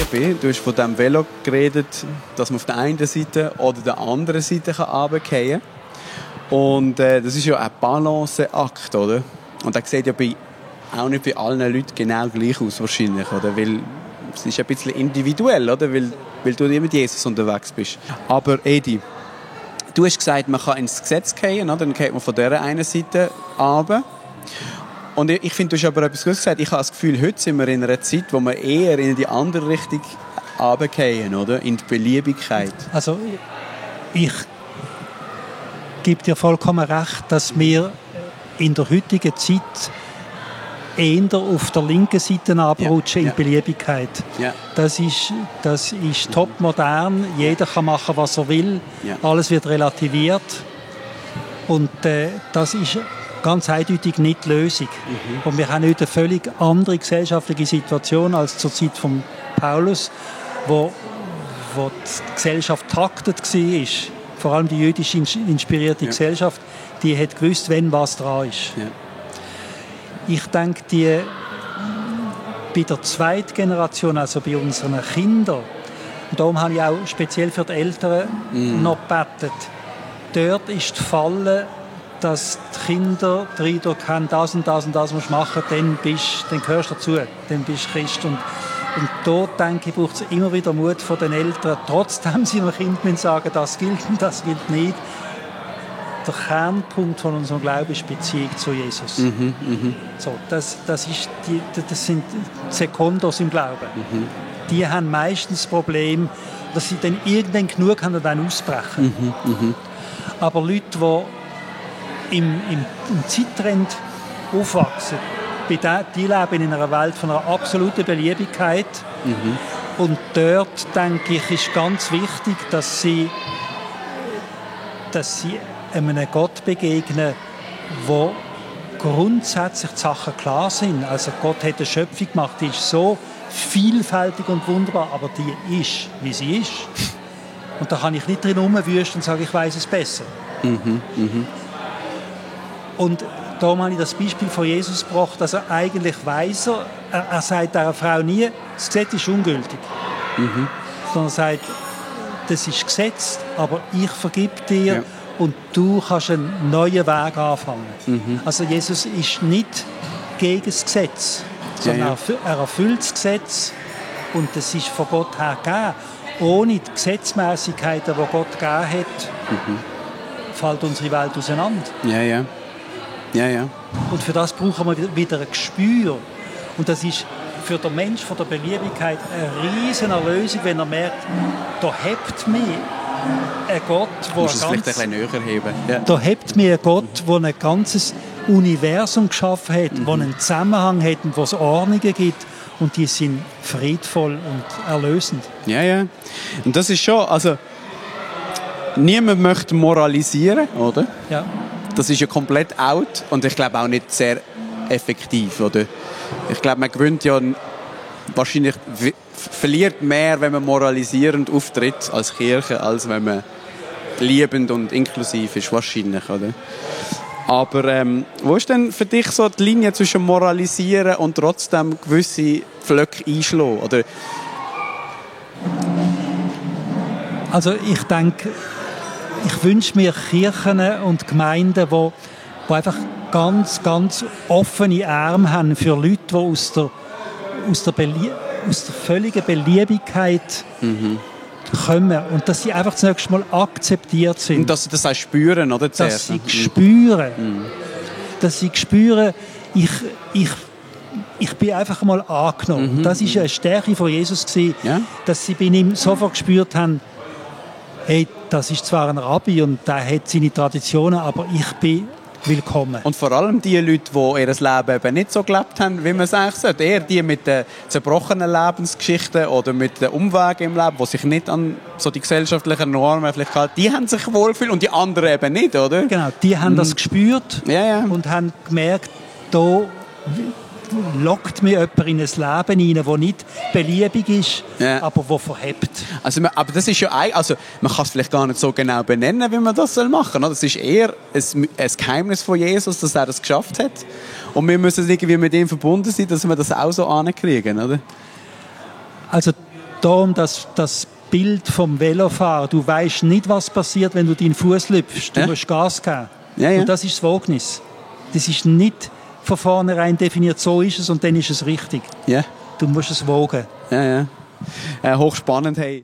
bin. Du hast von diesem Velo geredet, dass man auf der einen Seite oder der anderen Seite runterfallen kann. Und das ist ja ein Balanceakt, oder? Und das sieht ja auch nicht bei allen Leuten genau gleich aus, wahrscheinlich, oder? Weil es ist ein bisschen individuell, oder? Weil du nicht mit Jesus unterwegs bist. Aber Edi, du hast gesagt, man kann ins Gesetz fallen, oder? Dann geht man von dieser einen Seite runter. Und ich finde, du hast aber etwas Gutes gesagt. Ich habe das Gefühl, heute sind wir in einer Zeit, wo wir eher in die andere Richtung runterfallen, oder? In die Beliebigkeit. Also, ich gebe dir vollkommen recht, dass wir in der heutigen Zeit eher auf der linken Seite abrutschen in Beliebigkeit. Ja. Das ist top modern. Jeder kann machen, was er will. Ja. Alles wird relativiert. Und das ist ganz eindeutig nicht die Lösung. Und wir haben heute eine völlig andere gesellschaftliche Situation als zur Zeit von Paulus, wo die Gesellschaft taktet war. Vor allem die jüdisch inspirierte Gesellschaft, die hat gewusst, wenn was dran ist. Ja. Ich denke, bei der zweiten Generation, also bei unseren Kindern, und darum habe ich auch speziell für die Eltern noch gebetet, dort ist die Falle, dass die Kinder den Eindruck haben, das und das und das musst du machen, dann gehörst du dazu, dann bist du Christ. Und dort, denke ich, braucht es immer wieder Mut von den Eltern, trotzdem sie dem Kind sagen, das gilt und das gilt nicht. Der Kernpunkt von unserem Glauben ist die Beziehung zu Jesus. So, das sind Sekundos im Glauben. Die haben meistens das Problem, dass sie dann irgendwann genug haben und dann ausbrechen. Aber Leute, die im Zeittrend aufwachsen, die leben in einer Welt von einer absoluten Beliebigkeit. Und dort, denke ich, ist ganz wichtig, dass sie einem Gott begegnen, wo grundsätzlich die Sachen klar sind. Also Gott hat eine Schöpfung gemacht, die ist so vielfältig und wunderbar, aber die ist, wie sie ist. Und da kann ich nicht drin rumwüsten und sagen, ich weiß es besser. Und darum habe ich das Beispiel von Jesus gebracht, dass er eigentlich weiss, er sagt dieser Frau nie, das Gesetz ist ungültig. Sondern er sagt, das ist Gesetz, aber ich vergebe dir. Ja. Und du kannst einen neuen Weg anfangen. Also Jesus ist nicht gegen das Gesetz, sondern er erfüllt das Gesetz und das ist von Gott her gegeben. Ohne die Gesetzmäßigkeiten, die Gott gegeben hat, fällt unsere Welt auseinander. Und für das brauchen wir wieder ein Gespür. Und das ist für den Menschen von der Beliebigkeit eine riesen Erlösung, wenn er merkt, da hebt mich ein Gott, da hebt mir ein Gott, der ein ganzes Universum geschaffen hat, der einen Zusammenhang hat und wo es Ordnungen gibt und die sind friedvoll und erlösend. Und das ist schon, also niemand möchte moralisieren, oder? Ja. Das ist ja komplett out und ich glaube auch nicht sehr effektiv, oder? Ich glaube, man gewinnt ja wahrscheinlich verliert mehr, wenn man moralisierend auftritt als Kirche, als wenn man liebend und inklusiv ist, wahrscheinlich, oder? Aber wo ist denn für dich so die Linie zwischen moralisieren und trotzdem gewisse Pflöcke einschlagen, oder? Also ich denke, ich wünsche mir Kirchen und Gemeinden, die einfach ganz, ganz offene Arme haben für Leute, die aus der völligen Beliebigkeit kommen und dass sie einfach zunächst mal akzeptiert sind. Und dass sie das auch spüren, oder? Dass sie spüren, dass sie spüren, ich bin einfach mal angenommen. Das war eine Stärke von Jesus, dass sie bei ihm sofort gespürt haben, hey, das ist zwar ein Rabbi und der hat seine Traditionen, aber ich bin willkommen. Und vor allem die Leute, die ihr Leben eben nicht so gelebt haben, wie man es eigentlich sollte. Eher die mit den zerbrochenen Lebensgeschichten oder mit den Umwegen im Leben, die sich nicht an so die gesellschaftlichen Normen vielleicht halten, die haben sich wohlgefühlt und die anderen eben nicht, oder? Genau, die haben das gespürt und haben gemerkt, da lockt mir jemand in ein Leben hinein, das nicht beliebig ist, aber das verhebt. Also, aber das ist ja also man kann es vielleicht gar nicht so genau benennen, wie man das machen soll. Das ist eher ein Geheimnis von Jesus, dass er das geschafft hat. Und wir müssen irgendwie mit ihm verbunden sein, dass wir das auch so ankriegen, oder? Also darum, dass das Bild vom Velofahren, du weißt nicht, was passiert, wenn du deinen Fuß lüpfst. Du musst Gas geben. Ja, ja. Und das ist das Wagnis. Das ist nicht von vornherein definiert, so ist es und dann ist es richtig. Ja. Du musst es wagen. Ja, ja. Hochspannend. Hey.